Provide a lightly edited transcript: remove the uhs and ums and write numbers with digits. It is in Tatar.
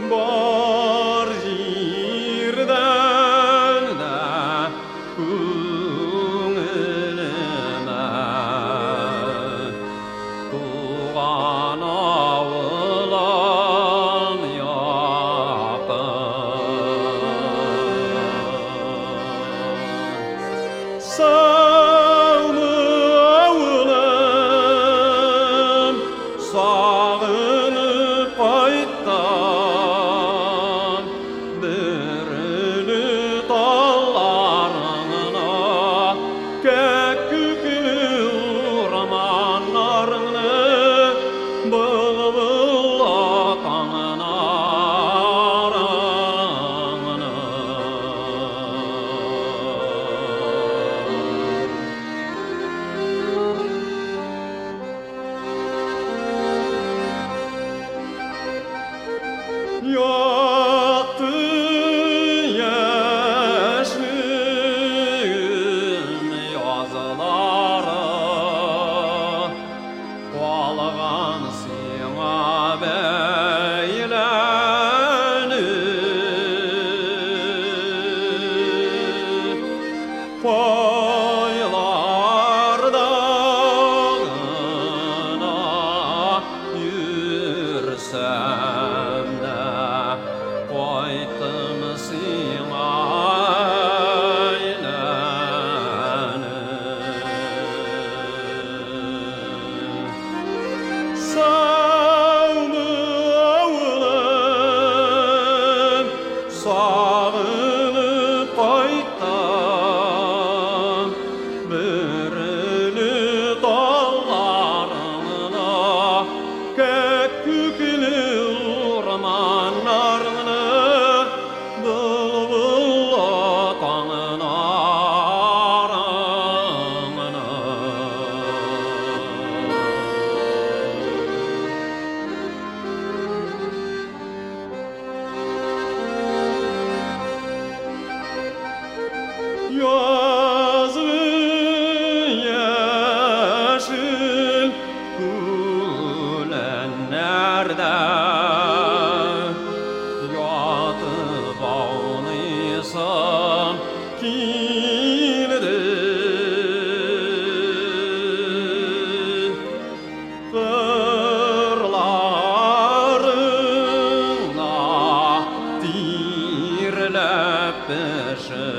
Бар җирдән дә күңелемә Туган авылым якын. Саумы, авылым, сагынып кайттым. Бөреле талларыңны, кәккүкле урманнарыңны, былбыллы таңнарыңны. Якты яшьлегем язлары калган сиңа бәйләнеп. Кайларда гына йөрсәм дә, кайттым сиңа әйләнеп. Саумы, авылым, сагынып кайттым. Бөреле талларыңны, кәккүкле урманнарыңны, былбыллы таңнарыңны. Язгы яшел үләннәрдә ятып ауныйсым килде. Кырларыңда тирләп пешеп.